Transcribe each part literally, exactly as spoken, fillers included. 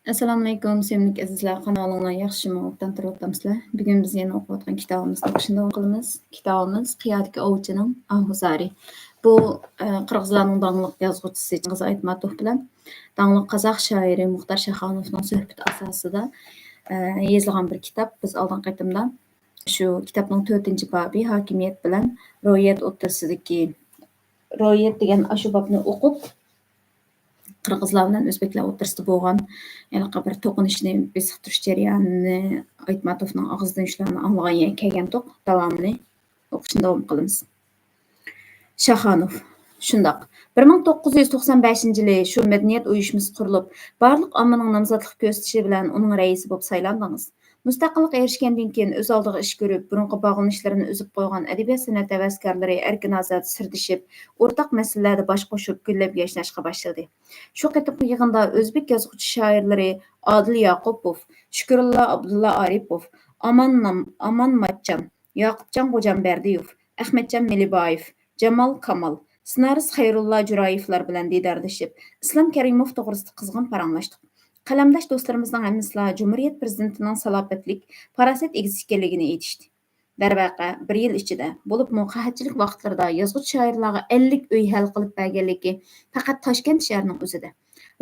ئەسسالامۇئەلەيكۇم، سۆيۈملۈك ئەزىزلەر، قانىلىڭلار ياخشىمۇ؟ ئوبدان تۇرۇۋاتامسىلەر؟ بۈگۈن بىز يەنە ئوقۇۋاتقان كىتابىمىزنى ئوقۇشنى داۋام قىلىمىز. كىتابىمىز قىيادىكى ئوۋچىنىڭ ئاھۇ زارى. بۇ، ئە، قىرغىزلارنىڭ داڭلىق يازغۇچىسى چىڭگىز ئايتماتوف بىلەن داڭلىق قازاق شائىرى مۇختار شاخانوفنىڭ سۆھبىتى ئاساسىدا، ئە، يېزىلغان بىر كىتاب. بىز ئالدىنقى قېتىمدا شۇ كىتابنىڭ تۆتىنچى بابى ھاكىمىيەت بىلەن روھىيەت ئوتتۇرىسىدىكى، روھىيەت دېگەن ئاشۇ بابنى ئوقۇپ، قىرغىزلار بىلەن ئۆزبېكلەر ئوتتۇرىسىدا بولغان ھېلىقى بىر توقۇنۇشنى بېسىقتۇرۇش جەريانىنى ئايتماتوفنىڭ ئاغزىدىن شۇلارنى ئاڭلىغان يەرگە كەلگەنتۇق. داۋامىنى ئوقۇشنى داۋام قىلىمىز. شاخانوف. شۇنداق. بىر مىڭ توققۇز يۈز توقسان بەشىنچى يىلى شۇ مەدەنىيەت ئۇيۇشمىسى قۇرۇلۇپ، بارلىق ئاممىنىڭ نامزاتلىق كۆرسىتىشى بىلەن ئۇنىڭ رەئىسى بولۇپ سايلاندىڭىز. مۇستەقىللىق ئېرىشكەندىن كېيىن ئۆز ئالدىغا ئىش كۆرۈپ، بۇرۇنقى باغلىنىشلىرىنى ئۈزۈپ قويغان ئەدەبىيات-سەنئەت ھەۋەسكارلىرى ئەركىن-ئازادە سىردىشىپ، ئورتاق مەسىلىلەردە باش قوشۇپ، گۈللەپ ياشناشقا باشلىدى. شۇ قېتىمقى يىغىندا ئۆزبېك يازغۇچى شائىرلىرى ئادىل ياقۇپوف، شۈكرۇللا ئابدۇللا ئارىپوف، ئامان نام-، ئامان ماتچام، ياقۇپجان غوجامبەردىيوف، ئەخمەتجان مېلىبايېف، جامال كامال، سېنارىست خەيرۇللا جۇرايېۋلار بىلەن دىدارلىشىپ، ئىسلام كەرىموف توغرىسىدا قىزغىن پاراڭلاشتۇق. قەلەمداش دوستلىرىمىزنىڭ ھەممىسىلا جۇمھۇرىيەت پىرېزىدېنتىنىڭ سالاپەتلىك، پاراسەت ئىگىسى ئىكەنلىكىنى ئېيتىشتى. دەرۋەقە، بىر يىل ئىچىدە، بولۇپمۇ قەھەتچىلىك ۋاقىتلىرىدا يازغۇچى شائىرلارغا ئەللىك ئۆي ھەل قىلىپ بەرگەنلىكى پەقەت تاشكەنت شەھىرىنىڭ ئۆزىدە.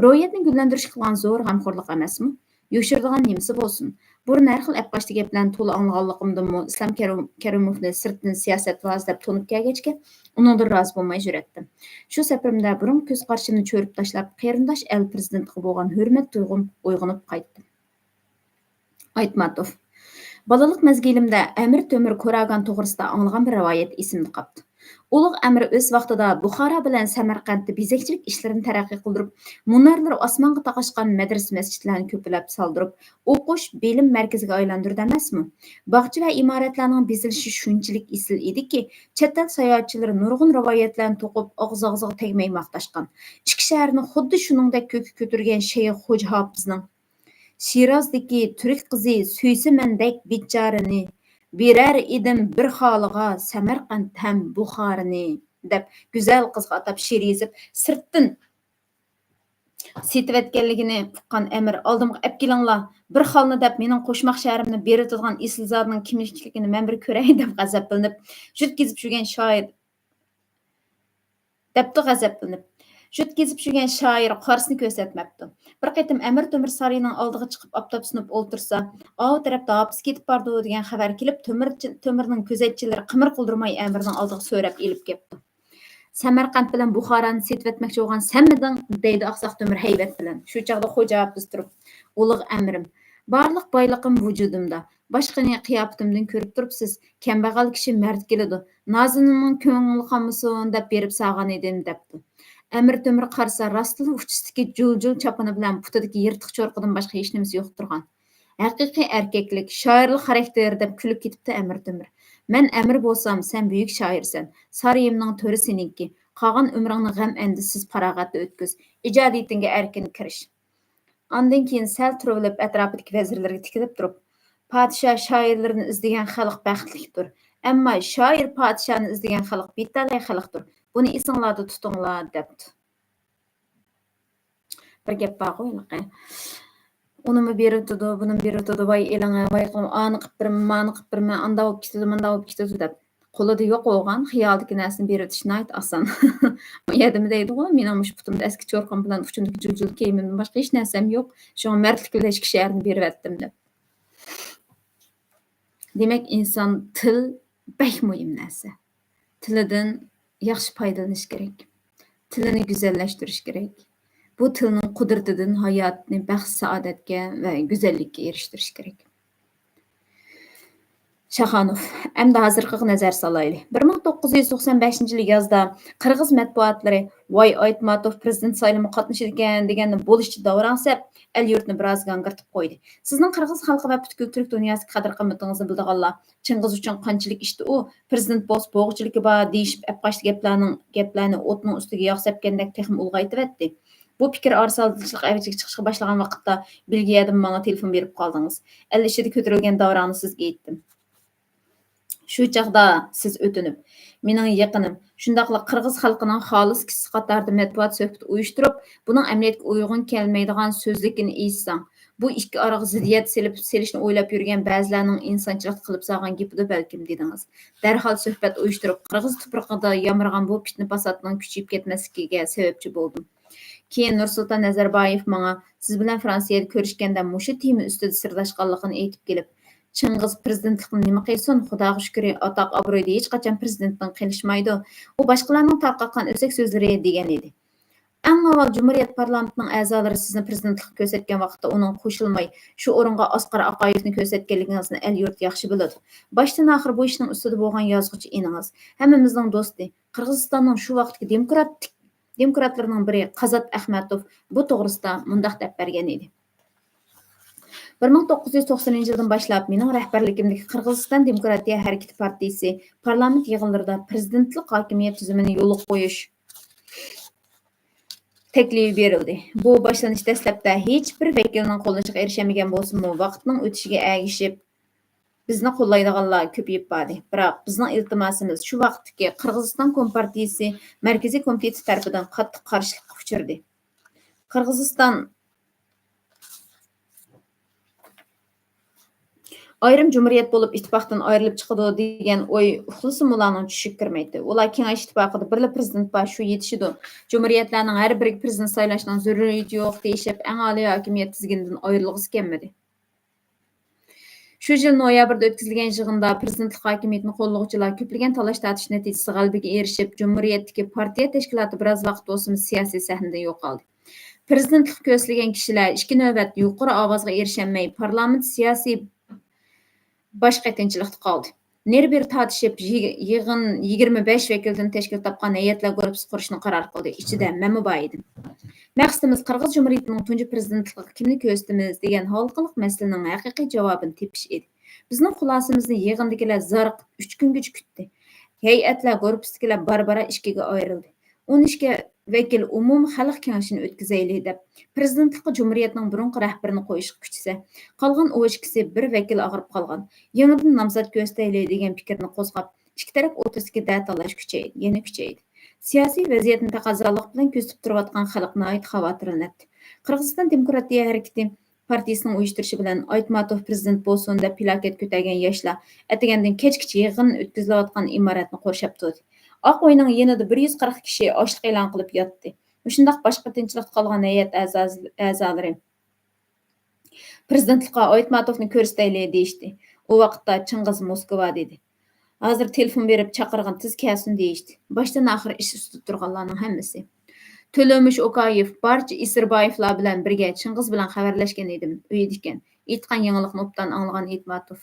روھىيەتنى گۈللەندۈرۈشكە قىلغان زور غەمخورلۇق ئەمەسمۇ؟ يوشۇرىدىغان نېمىسى بولسۇن؟ بۇرۇن ھەر خىل ئەپقاچتى گەپلەرنى تولا ئاڭلىغانلىقىمدىنمۇ، ئىسلام كەرىم-، كەرىموفنى سىرتتىن سىياسەتۋاز دەپ تونۇپ كەلگەچكە، ئۇنىڭدىن رازى بولماي يۈرەتتىم. شۇ سەپىرىمدە بۇرۇنقى كۆز قارىشىمنى چۆرۈپ تاشلاپ، قېرىنداش ئەل پىرېزىدېنتىغا بولغان ھۆرمەت تۇيغۇم ئويغىنىپ قايتتى. ئايتماتوف. بالىلىق مەزگىلىمدە ئەمىر تۆمۈر كوراگان توغرىسىدا ئاڭلىغان بىر رىۋايەت ئېسىمدە قاپتۇ. ئۇلۇغ ئەمىر ئۆز ۋاقتىدا بۇخارا بىلەن سەمەرقەنتتە بېزەكچىلىك ئىشلىرىنى تەرەققىي قىلدۇرۇپ، مۇنارلىرى ئاسمانغا تاقاشقان مەدرىسە مەسچىتلەرنى كۆپلەپ سالدۇرۇپ، ئوقۇش، بىلىم مەركىزىگە ئايلاندۇردى ئەمەسمۇ؟ باغچە ۋە ئىمارەتلەرنىڭ بېزىلىشى شۇنچىلىك ئېسىل ئىدىكى، چەت ئەل ساياھەتچىلىرى نۇرغۇن رىۋايەتلەرنى توقۇپ، ئاغزى-ئاغزىغا تەگمەي ماختاشقان. ئىككى شەھەرنى خۇددى شۇنىڭدەك كۆككە كۆتۈرگەن شەيخ خوجا ھاپىزنىڭ، شىرازدىكى تۈرك قىزى سۆيسە مەندەك بىچارىنى، بېرەر ئىدىم بىر خالىغا سەمەرقەنت ھەم بۇخارىنى، دەپ گۈزەل قىزغا ئاتاپ شېئىر يېزىپ، سىرتتىن سېتىۋەتكەنلىكىنى ئۇققان ئەمىر، ئالدىمغا ئەپ كېلىڭلار، بىر خالنى دەپ مېنىڭ قوشماق شەھىرىمنى بېرىۋېتىدىغان ئېسىلزادىنىڭ كىم ئىكەنلىكىنى مەن بىر كۆرەي، دەپ غەزەپلىنىپ، جۈت كېزىپ يۈرگەن شائىر، دەپتۇ غەزەپلىنىپ. جۈت كېزىپ يۈرگەن شائىر قارىسىنى كۆرسەتمەپتۇ. بىر قېتىم ئەمىر تۆمۈر سارىيىنىڭ ئالدىغا چىقىپ ئاپتاپ سۇنۇپ ئولتۇرسا، ئاۋۇ تەرەپتە ھاپىز كېتىپ بارىدۇ دېگەن خەۋەر كېلىپ، تۆمۈر-، تۆمۈرنىڭ كۆزەتچىلىرى قىمىر قىلدۇرماي ئەمىرنىڭ ئالدىغا سۆرەپ ئېلىپ كەپتۇ. سەمەرقەنت بىلەن بۇخارانى سېتىۋەتمەكچى بولغان سەنمىدىڭ؟ دەيدۇ ئاقساق تۆمۈر ھەيۋەت بىلەن. شۇ چاغدا خوجا ھاپىز تۇرۇپ، ئۇلۇغ ئەمىرىم، بارلىق بايلىقىم ۋۇجۇدۇمدا، باشقىنى قىياپىتىمدىن كۆرۈپ تۇرۇپسىز، كەمبەغەل كىشى مەرد كېلىدۇ، نازىنىننىڭ كۆڭلى قالمىسۇن دەپ بېرىپ سالغان ئىدىم، دەپتۇ. ئەمىر تۆمۈر قارىسا، راستلا ئۇچىسىدىكى جۇل-جۇل چاپىنى بىلەن پۇتىدىكى يىرتىق چورىقىدىن باشقا ھېچنېمىسى يوق تۇرغان. ھەقىقىي ئەركەكلىك، شائىرلىق خاراكتېر، دەپ كۈلۈپ كېتىپتۇ ئەمىر تۆمۈر. مەن ئەمىر بولسام، سەن بۈيۈك شائىرسەن. سارىيىمنىڭ تۆرى سېنىڭكى. قالغان ئۆمرۈڭنى غەم-ئەندىشىسىز پاراغەتتە ئۆتكۈز. ئىجادىيىتىڭگە ئەركىن كىرىش. ئاندىن كېيىن سەل تۇرۇۋېلىپ، ئەتراپىدىكى ۋەزىرلەرگە تىكىلىپ تۇرۇپ، پادىشاھ شائىرلىرىنى ئىزدىگەن خەلق بەختلىكتۇر. ئەمما شائىر پادىشاھنى ئىزدىگەن خەلق بىتەلەي خەلقتۇر. بۇنى ئېسىڭلاردا تۇتۇڭلار، دەپتۇ. بىر گەپ بارغۇ ھېلىقى. ئۇنىمۇ بېرىۋېتىدۇ، بۇنىمۇ بېرىۋېتىدۇ، ۋاي ئېلىڭە، ۋاي قىلىم، ئانى قىپ بېرىمەن، مانى قىپ بېرىمەن، ئاندا بولۇپ كېتىدۇ، مۇندا بولۇپ كېتىدۇ دەپ. قولىدا يوق بولغان خىيالدىكى نەرسىنى بېرىۋېتىش ناھايىتى ئاسان. ئۇ يەردىمۇ دەيدىغۇ، مېنىڭ مۇشۇ پۇتۇمدا ئەسكى چورقام بىلەن ئۇچۇمدىكى جۇل-جۇل كىيىمىمدىن باشقا ھېچ نەرسەم يوق. شۇڭا مەردلىكى بىلەن ئىككى شەھەرنى بېرىۋەتتىم دەپ. دېمەك، ئىنسان تىل بەك مۇھىم نەرسە. تىلىدىن ياخشى پايدىلىنىش كېرەك. تىلىنى گۈزەللەشتۈرۈش كېرەك. بۇ تىلنىڭ قۇدرىتىدىن ھاياتنى بەخت-سائادەتكە ۋە گۈزەللىككە ئېرىشتۈرۈش كېرەك. شاخانوف، ئەمدى ھازىرقىغا نەزەر سالايلى. بىر مىڭ توققۇز يۈز توقسان بەشىنچى يىلى يازدا قىرغىز مەتبۇئاتلىرى، ۋاي، ئايتماتوف پىرېزىدېنت سايلىمىغا قاتنىشىدىكەن دېگەندە بولۇشىچە داۋراڭسەپ، ئەل-يۇرتنى بىراز گاڭگىرىتىپ قويدى. سىزنىڭ قىرغىز خەلقى ۋە پۈتكۈل تۈرك دۇنياسىدىكى قەدىر-قىممىتىڭىزنى بىلىدىغانلار، چىڭگىز ئۈچۈن قانچىلىك ئىشتى ئۇ، پىرېزىدېنت بولسا بوغچىلىكى بار دېيىشىپ، ئەپقاچتى گەپلەرنىڭ، گەپلەرنى ئوتنىڭ ئۈستىگە ياغ سەپكەندەك تېخىمۇ ئۇلغايتىۋەتتى. بۇ پىكىر ئارىسالدىچىلىق ئەۋجىگە چىقىشقا باشلىغان ۋاقىتتا، بېلگىيەدىن ماڭا تېلېفون بېرىپ قالدىڭىز. ئەل ئىچىدە كۆتۈرۈلگەن داۋراڭنى سىزگە ئېيتتىم. شۇ چاغدا سىز ئۆتۈنۈپ، مېنىڭ يېقىنىم، شۇنداقلا قىرغىز خەلقىنىڭ خالىس كىشىسى قاتارىدا مەتبۇئات سۆھبىتى ئۇيۇشتۇرۇپ، بۇنىڭ ئەمەلىيەتكە ئۇيغۇن كەلمەيدىغان سۆزلۈكىنى ئېيتساڭ، بۇ ئىككى ئارىغا زىددىيەت سېلىپ، سېلىشنى ئويلاپ يۈرگەن بەزىلەرنىڭ ئىنسانچىلىقتا قىلىپ سالغان گېپىدۇ بەلكىم، دېدىڭىز. دەرھال سۆھبەت ئۇيۇشتۇرۇپ، قىرغىز تۇپرىقىدا يامرىغان بۇ پىتنە-پاساتنىڭ كۈچىيىپ كەتمەسلىكىگە سەۋەبچى بولدۇم. كېيىن نۇرسۇلتان نەزەربايېۋ ماڭا سىز بىلەن فرانسىيەدە كۆرۈشكەندە مۇشۇ تېما ئۈستىدە سىرداشقانلىقىنى ئېيتىپ كېلىپ، چىڭگىز پىرېزىدېنتلىقنى نېمە قىلسۇن، خۇداغا شۈكرى، ئاتاق-ئابرۇيدا ھېچقاچان پىرېزىدېنتتىن قېلىشمايدۇ. ئۇ باشقىلارنىڭ تارقاتقان ئۆسەك سۆزلىرى، دېگەن ئىدى. ئەڭ ئاۋۋال جۇمھۇرىيەت پارلامېنتىنىڭ ئەزالىرى سىزنى پىرېزىدېنتلىققا كۆرسەتكەن ۋاقىتتا ئۇنىڭغا قوشۇلماي، شۇ ئورۇنغا ئاسقار ئاقايېۋنى كۆرسەتكەنلىكىڭىزنى ئەل-يۇرت ياخشى بىلىدۇ. باشتىن-ئاخىر بۇ ئىشنىڭ ئۈستىدە بولغان يازغۇچى ئىنىڭىز، ھەممىمىزنىڭ دوستى، قىرغىزىستاننىڭ شۇ ۋاقىتتىكى دېموكراتىك، دېموكراتلىرىنىڭ بىرى قازات ئەخمەتوف بۇ توغرىسىدا مۇنداق دەپ بەرگەن ئىدى. بىر مىڭ توققۇز يۈز توقسىنىنچى يىلدىن باشلاپ مېنىڭ رەھبەرلىكىمدىكى قىرغىزىستان دېموكراتىيە ھەرىكىتى پارتىيىسى پارلامېنت يىغىنلىرىدا پىرېزىدېنتلىق ھاكىمىيەت تۈزۈمىنى يولغا قويۇش تەكلىپى بېرىلدى. بۇ باشلىنىش دەسلەپتە ھېچبىر ۋەكىلنىڭ قوللىشىغا ئېرىشەلمىگەن بولسىمۇ، ۋاقىتنىڭ ئۆتۈشىگە ئەگىشىپ، بىزنى قوللايدىغانلار كۆپىيىپ باردى. بىراق، بىزنىڭ ئىلتىماسىمىز شۇ ۋاقىتتىكى قىرغىزىستان كومپارتىيىسى مەركىزىي كومىتېتى تەرىپىدىن قاتتىق قارشىلىققا ئۇچرىدى. قىرغىزىستان ئايرىم جۇمھۇرىيەت بولۇپ، ئىتتىپاقتىن ئايرىلىپ چىقىدۇ دېگەن ئوي ئۇخلىسىمۇ ئۇلارنىڭ چۈشىگە كىرمەيتتى. ئۇلار كېڭەش ئىتتىپاقىدا بىرلا پىرېزىدېنت بار، شۇ يېتىشىدۇ. جۇمھۇرىيەتلەرنىڭ ھەر بىرىگە پىرېزىدېنت سايلاشنىڭ زۆرۈرىيىتى يوق دېيىشىپ، ئەڭ ئالىي ھاكىمىيەت تىزگىنىدىن ئايرىلغۇسى كەلمىدى. شۇ يىل نويابىردا ئۆتكۈزۈلگەن يىغىندا پىرېزىدېنتلىق ھاكىمىيىتىنى قوللىغۇچىلار كۆپلىگەن تالاش-تارتىش نەتىجىسىدە غەلىبىگە ئېرىشىپ، جۇمھۇرىيەتتىكى پارتىيە تەشكىلاتى بىراز ۋاقىت بولسىمۇ سىياسىي سەھنىدىن يوقالدى. پىرېزىدېنتلىققا كۆرسىتىلگەن كىشىلەر ئىككى نۆۋەت يۇقىرى ئاۋازغا ئېرىشەلمەي، پارلامېنت سىياسىي باش قېتىنچىلىقتا قالدى. نېرى-بېرى تارتىشىپ، يىغ-، يىغىن يىگىرمە بەش ۋەكىلدىن تەشكىل تاپقان ھەيئەتلەر گۇرۇپپىسى قۇرۇشنى قارار قىلدى. ئىچىدە مەنمۇ بار ئىدىم. مەقسىتىمىز قىرغىز جۇمھۇرىيىتىنىڭ تۇنجى پىرېزىدېنتلىقىغا كىمنى كۆرسىتىمىز دېگەن ھالقىلىق مەسىلىنىڭ ھەقىقىي جاۋابىنى تېپىش ئىدى. بىزنىڭ خۇلاسىمىزنى يىغىندىكىلەر زارىقىپ ئۈچ كۈنگىچە كۈتتى. ھەيئەتلەر گۇرۇپپىسىدىكىلەر بارا-بارا ئىككىگە ئايرىلدى. ئون ئىككى ۋەكىل ئومۇمىي خەلق كېڭىشىنى ئۆتكۈزەيلى دەپ، پىرېزىدېنتلىققا جۇمھۇرىيەتنىڭ بۇرۇنقى رەھبىرىنى قويۇشقا كۈچىسە، قالغان ئون ئىككىسى بىر ۋەكىل ئاغرىپ قالغان، يېڭىدىن نامزات كۆرسىتەيلى دېگەن پىكىرنى قوزغاپ، ئىككى تەرەپ ئوتتۇرىسىدىكى دەتاللاش كۈچەيدى، يەنە كۈچەيدى. سىياسىي ۋەزىيەتنى تەقەززالىق بىلەن كۆزىتىپ تۇرۇۋاتقان خەلق ناھايىتى خاۋاتىرلىنەتتى. قىرغىزىستان دېموكراتىيە ھەرىكىتى پارتىيىسىنىڭ ئۇيۇشتۇرۇشى بىلەن ئايتماتوف پىرېزىدېنت بولسۇن دەپ پىلاكەت كۆتەرگەن ياشلار ئەتىگەندىن كەچكىچە يىغىن ئۆتكۈزۈلۈۋاتقان ئىمارەتنى قورشاپ تۇردى. ئاق ئۆينىڭ يېنىدا بىر يۈز قىرىق كىشى ئاشلىق ئېلان قىلىپ ياتتى. مۇشۇنداق باش قېتىنچىلىقتا قالغان ھەيئەت ئەزاز-، ئەزالىرى پىرېزىدېنتلىققا ئايتماتوفنى كۆرسىتەيلى دېيىشتى. ئۇ ۋاقىتتا چىڭگىز موسكۋا دېدى. ھازىر تېلېفون بېرىپ چاقىرغىن، تېز كەلسۇن دېيىشتى. باشتىن ئاخىر ئىش ئۈستىدە تۇرغانلارنىڭ ھەممىسى. تۆلۆمۈش ئوكايېف، بارچە ئىسىربايېۋلار بىلەن بىرگە چىڭگىز بىلەن خەۋەرلەشكەن ئىدىم، ئۆيدىكەن. ئېيتقان يېڭىلىقنى ئوبدان ئاڭلىغان ئېيتماتوف.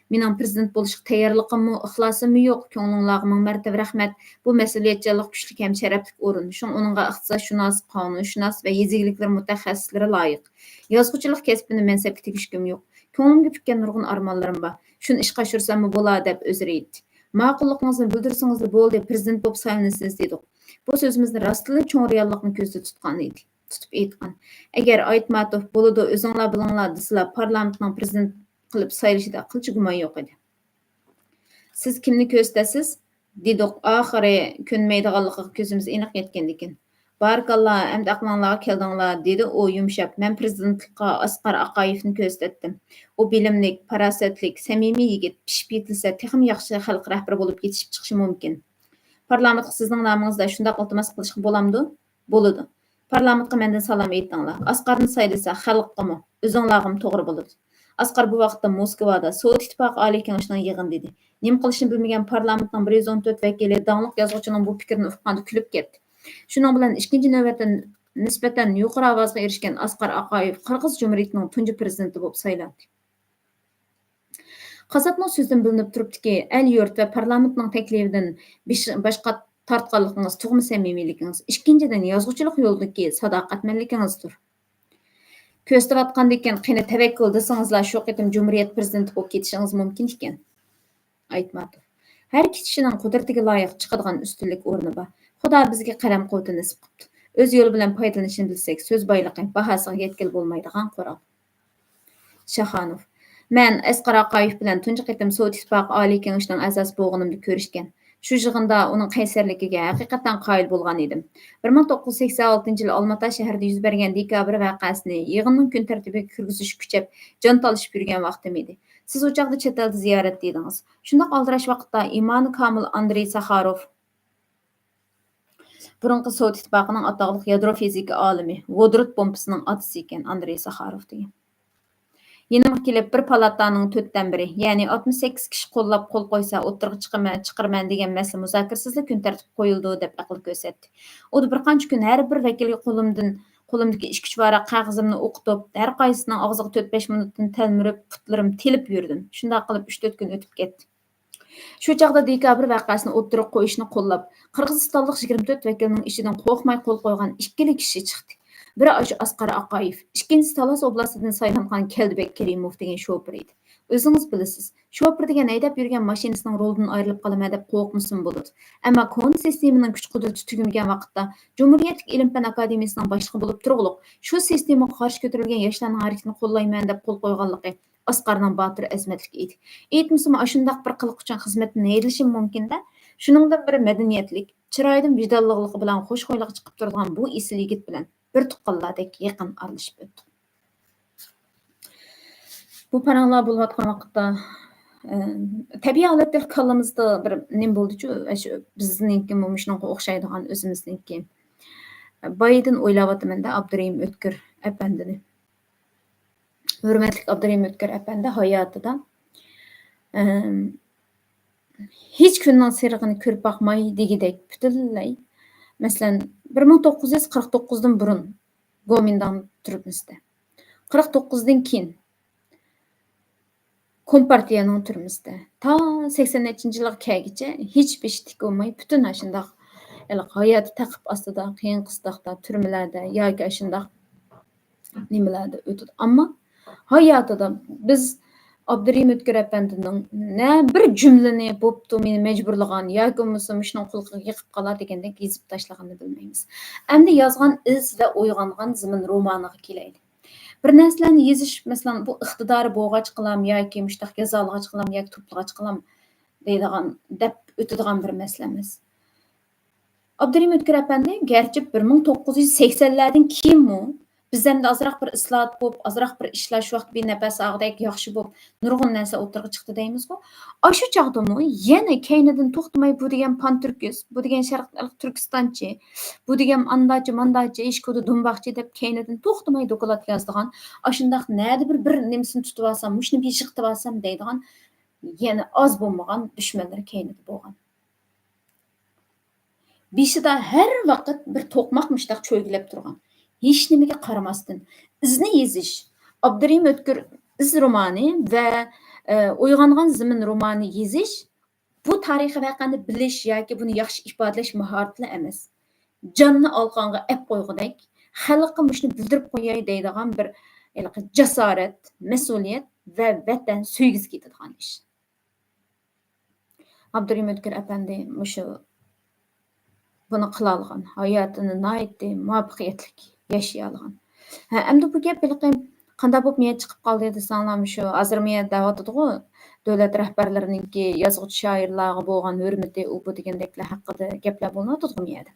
مېنىڭ پىرېزىدېنت بولۇشقا تەييارلىقىممۇ، ئىخلاسىممۇ يوق. كۆڭلۈڭلارغا مىڭ مەرتىۋە رەھمەت. بۇ مەسئۇلىيەتچانلىق كۈچلۈك ھەم شەرەپلىك ئورۇن. شۇڭا ئۇنىڭغا ئىقتىسادشۇناس، قانۇنشۇناس ۋە يېزا ئىگىلىكلىرى مۇتەخەسسىسلىرى لايىق. يازغۇچىلىق كەسپىنى مەنسەپكە تېگىشكۈم يوق. كۆڭلۈمگە پۈككەن نۇرغۇن ئارمانلىرىم بار. شۇنى ئىشقا ئاشۇرساممۇ بولا، دەپ ئۆزرە ئېيتتى. ماقۇللۇقىڭىزنى بىلدۈرسىڭىزلا بولدى، پىرېزىدېنت بولۇپ سايلىنىسىز، دېدۇق. بۇ سۆزىمىزنى راستتىنلا چوڭ رېئاللىقنى كۆزدە تۇتقان ئىدى. تۇتۇپ ئېيتقان. ئەگەر ئايتماتوف، بولىدۇ، ئۆزۈڭلار بىلىڭلار، دېسىلا، پارلامېنتنىڭ پىرېزىدېنت قىلىپ سايلىشىدا قىلچە گۇمان يوق ئىدى. سىز كىمنى كۆرسىتەسىز؟ دېدۇق. ئاخىرى كۆنمەيدىغانلىقىغا كۆزىمىز ئېنىق يەتكەندىكىن. بارىكاللا، ئەمدى ئەقلىڭلارغا كەلدىڭلار، دېدى ئۇ يۇمشاپ. مەن پىرېزىدېنتلىققا ئاسقار ئاقايېۋنى كۆرسەتتىم. ئۇ بىلىملىك، پاراسەتلىك، سەمىمىي يىگىت، پىشىپ يېتىلسە تېخىمۇ ياخشى خەلق رەھبىرى بولۇپ يېتىشىپ چىقىشى مۇمكىن. پارلامېنتقا سىزنىڭ نامىڭىزدا شۇنداق ئىلتىماس قىلىشقا بولامدۇ؟ بولىدۇ. پارلامېنتقا مەندىن سالام ئېيتىڭلار. ئاسقارنى سايلىسا خەلققىمۇ، ئۆزۈڭلارغىمۇ توغرا بولىدۇ. ئاسقار بۇ ۋاقىتتا موسكۋادا سوۋېت ئىتتىپاقى ئالىي كېڭىشىنىڭ يىغىنىدا ئىدى. نېمە قىلىشنى بىلمىگەن پارلامېنتنىڭ بىر يۈز ئون تۆت ۋەكىلى داڭلىق يازغۇچىنىڭ بۇ پىكرىنى ئۇققاندا كۈلۈپ كەتتى. شۇنىڭ بىلەن ئىككىنچى نۆۋەتتە نىسبەتەن يۇقىرى ئاۋازغا ئېرىشكەن ئاسقار ئاقايېۋ قىرغىز جۇمھۇرىيىتىنىڭ تۇنجى پىرېزىدېنتى بولۇپ سايلاندى. قازاقنىڭ سۆزىدىن بىلىنىپ تۇرۇپتۇكى، ئەل-يۇرت ۋە پارلامېنتنىڭ تەكلىپىدىن بېش-، باش تارتقانلىقىڭىز تۇغما سەمىمىيلىكىڭىز، ئىككىنچىدىن، يازغۇچىلىق يولىدىكى ساداقەتمەنلىكىڭىزدۇر. كۆرسىتىۋاتقاندىكىن، قېنى تەۋەككۈل دېسىڭىزلا، شۇ قېتىم جۇمھۇرىيەت پىرېزىدېنتى بولۇپ كېتىشىڭىز مۇمكىن ئىكەن. ئايتماتوف. ھەر كىشىنىڭ قۇدرىتىگە لايىق چىقىدىغان ئۈستۈنلۈك ئورنى بار. خۇدا بىزگە قەلەم قۇۋۋىتى نېسىپ قىپتۇ. ئۆز يولى بىلەن پايدىلىنىشنى بىلسەك، سۆز بايلىقى، باھاسىغا يەتكىلى بولمايدىغان قورال. شاخانوف. مەن ئەسقەر ئاقايېف بىلەن تۇنجى قېتىم سوۋېت ئىتتىپاقى ئالىي كېڭىشىنىڭ ئەزاسى بولغىنىمدا كۆرۈشكەن. شۇ يىغىندا ئۇنىڭ قەيسەرلىكىگە ھەقىقەتەن قايىل بولغان ئىدىم. بىر مىڭ توققۇز يۈز سەكسەن ئالتىنچى يىلى ئالماتا شەھىرىدە يۈز بەرگەن دېكابىر ۋەقەسىنى يىغىننىڭ كۈن تەرتىپىگە كىرگۈزۈش كۈچەپ، جان تالىشىپ يۈرگەن ۋاقتىم ئىدى. سىز ئۇ چاغدا چەت ئەلدە زىيارەتتە ئىدىڭىز. شۇنداق ئالدىراش ۋاقىتتا ئىمانى كامىل ئاندرېي ساخاروف، بۇرۇنقى سوۋېت ئىتتىپاقىنىڭ ئاتاقلىق يادرو فىزىكا ئالىمى، ۋودورود بومبىسىنىڭ ئاتىسى ئىكەن، ئاندرېي ساخاروف دېگەن. يېنىمغا كېلىپ، بىر پالاتانىڭ تۆتتىن بىرى، يەنى ئاتمىش سەككىز كىشى قوللاپ قول قويسا، ئوتتۇرىغا چىقىمەن، چىقىرىمەن دېگەن مەسىلە مۇزاكىرىسىزلا كۈن تەرتىپكە قويۇلىدۇ، دەپ ئەقىل كۆرسەتتى. ئۇ بىر قانچە كۈن ھەر بىر ۋەكىلگە قولۇمدىن، قولۇمدىكى ئىككى ئۈچ ۋاراق قەغىزىمنى ئوقۇتۇپ، ھەر قايسىسىنىڭ ئاغزىغا تۆت بەش مىنۇتتىن تەلمۈرۈپ، پۇتلىرىم تېلىپ يۈردۈم. شۇنداق قىلىپ ئۈچ تۆت كۈن ئۆتۈپ كەتتى. شۇ چاغدا دېكابىر ۋەقەسىنى ئوتتۇرىغا قويۇشنى قوللاپ، قىرغىزىستانلىق يىگىرمە تۆت ۋەكىلنىڭ ئىچىدىن قورقماي قول قويغان ئىككىلا كىشى چىقتى. بىرى ئاشۇ ئاسقار ئاقايېف، ئىككىنچىسى تالاس ئوبلاستىدىن سايلانغان كەلدىبەك كېرىموف دېگەن شوپۇر ئىدى. ئۆزىڭىز بىلىسىز، شوپۇر دېگەن ھەيدەپ يۈرگەن ماشىنىسىنىڭ رولىدىن ئايرىلىپ قالىمەن دەپ قورقمىسىمۇ بولىدۇ. ئەمما كونا سىستېمىنىڭ كۈچ-قۇدرىتى تۈگىمىگەن ۋاقىتتا، جۇمھۇرىيەتلىك ئىلىم-پەن ئاكادېمىيىسىنىڭ باشلىقى بولۇپ تۇرۇۋېلىق، شۇ سىستېمىغا قارشى كۆتۈرۈلگەن ياشلارنىڭ ھەرىكىتىنى قوللايمەن دەپ قول قويغانلىقى ئاسقارنىڭ باتۇر ئەزىمەتلىكى ئىدى. ئېيتمىسىمۇ، ئاشۇنداق بىر قىلىق ئۈچۈن خىزمەتتىن ھەيدىلىشىمۇ مۇمكىن-دە. شۇنىڭدىن بىر مەدەنىيەتلىك، چىرايىدىن ۋىجدانلىقلىقى بىلەن خوش خۇيلۇقى چىقىپ تۇرىدىغان بۇ ئېسىل يىگىت بىلەن بىر تۇغقانلاردەك يېقىن ئارىلىشىپ ئۆتتۇق. بۇ پاراڭلار بولۇۋاتقان ۋاقىتتا، ئە، تەبىئىي ھالەتتە كاللىمىزدا بىر نېمە بولدىچۇ، ئاشۇ بىزنىڭكى مۇشۇنىڭغا ئوخشايدىغان ئۆزىمىزنىڭكى. بايىدىن ئويلاۋاتىمەن-دە، ئابدۇرېھىم ئۆتكۈر ئەپەندىنى. ھۆرمەتلىك ئابدۇرېھىم ئۆتكۈر ئەپەندى ھاياتىدا، ئەم، ھېچ كۈننىڭ سېرىقىنى كۆرۈپ باقماي دېگۈدەك پۈتۈنلەي، مەسىلەن، بىر مىڭ توققۇز يۈز قىرىق توققۇزدىن بۇرۇن گومىنداڭ تۈرمىسىدە، قىرىق توققۇزدىن كېيىن كومپارتىيەنىڭ تۈرمىسىدە، تا سەكسەن نەچچىنچى يىلغا كەلگۈچە ھېچ بېشى تىك بولماي، پۈتۈن ئاشۇنداق ھېلىقى ھاياتى تەقىپ ئاستىدا، قىيىن-قىستاقتا، تۈرمىلەردە ياكى ئاشۇنداق نېمىلەردە ئۆتىدۇ. ئەمما ھاياتىدا بىز ئابدۇرېھىم ئۆتكۈر ئەپەندىنىڭ نە بىر جۈملىنى بوپتۇ مېنى مەجبۇرلىغان ياكى بولمىسا مۇشۇنىڭ قۇلىقىغا يېقىپ قالار دېگەندەك يېزىپ تاشلىغىنىنى بىلمەيمىز. ئەمدى يازغان ئىز ۋە ئويغانغان زېمىن رومانىغا كېلەيلى. بىر نەرسىلەرنى يېزىش، مەسىلەن، بۇ ئىقتىدارى بولغاچقىلام ياكى مۇشۇنداق يازالىغاچقىلام ياكى توپلىغاچقىلام دەيدىغان، دەپ ئۆتىدىغان بىر مەسىلە ئەمەس. ئابدۇرېھىم ئۆتكۈر ئەپەندى گەرچە بىر مىڭ توققۇز يۈز سەكسەنلەردىن كېيىنمۇ بىز ئەمدى ئازراق بىر ئىسلاھات بولۇپ، ئازراق بىر ئىشلار شۇ ۋاقىت بىنەپەس ئالغۇدەك ياخشى بولۇپ، نۇرغۇن نەرسە ئوتتۇرىغا چىقتى دەيمىزغۇ. ئاشۇ چاغدىمۇ يەنە كەينىدىن توختىماي بۇ دېگەن پان تۈركىس، بۇ دېگەن شەرقىي تۈركىستانچى، بۇ دېگەن ئانداچى، مانداچى، ئىشكودا دۇمباقچى دەپ كەينىدىن توختىماي دوكلات يازىدىغان، ئاشۇنداق نەدە بىر، بىر نېمىسىنى تۇتۇۋالسام، مۇشۇنى بېشىغا تىۋالسام دەيدىغان يەنە ئاز بولمىغان دۈشمەنلىرى كەينىدە بولغان. بېشىدا ھەر ۋاقىت بىر توقماق مۇشتاق چۆگىلەپ تۇرغان. ھېچنېمىگە قارىماستىن، ئىزنى يېزىش، ئابدۇرېھىم ئۆتكۈر ئىز رومانى ۋە، ئە، ئويغانغان زېمىن رومانى يېزىش، بۇ تارىخىي ۋەقەنى بىلىش ياكى بۇنى ياخشى ئىپادىلەش ماھارىتىلا ئەمەس. جاننى ئالقانغا ئەپ قويغۇدەك، خەلققە مۇشۇنى بىلدۈرۈپ قوياي دەيدىغان بىر ھېلىقى جاسارەت، مەسئۇلىيەت ۋە ۋەتەن سۆيگۈسى كېتىدىغان ئىش. ئابدۇرېھىم ئۆتكۈر ئەپەندى مۇشۇ بۇنى قىلالىغان، ھاياتىنى ناھايىتى مۇۋەپپەقىيەتلىك ياشىيالىغان. ھە، ئەمدى بۇ گەپ ھېلىقى قانداق بولۇپ مېيەت چىقىپ قالدى دېسەڭلار، مۇشۇ ھازىر مېيەت دەۋاتىدىغۇ، دۆلەت رەھبەرلىرىنىڭكى يازغۇچى شائىرلارغا بولغان ھۆرمىتى، ئۇ بۇ دېگەندەكلەر ھەققىدە گەپلەر بولۇنۇۋاتىدىغۇ مۇ يەردە.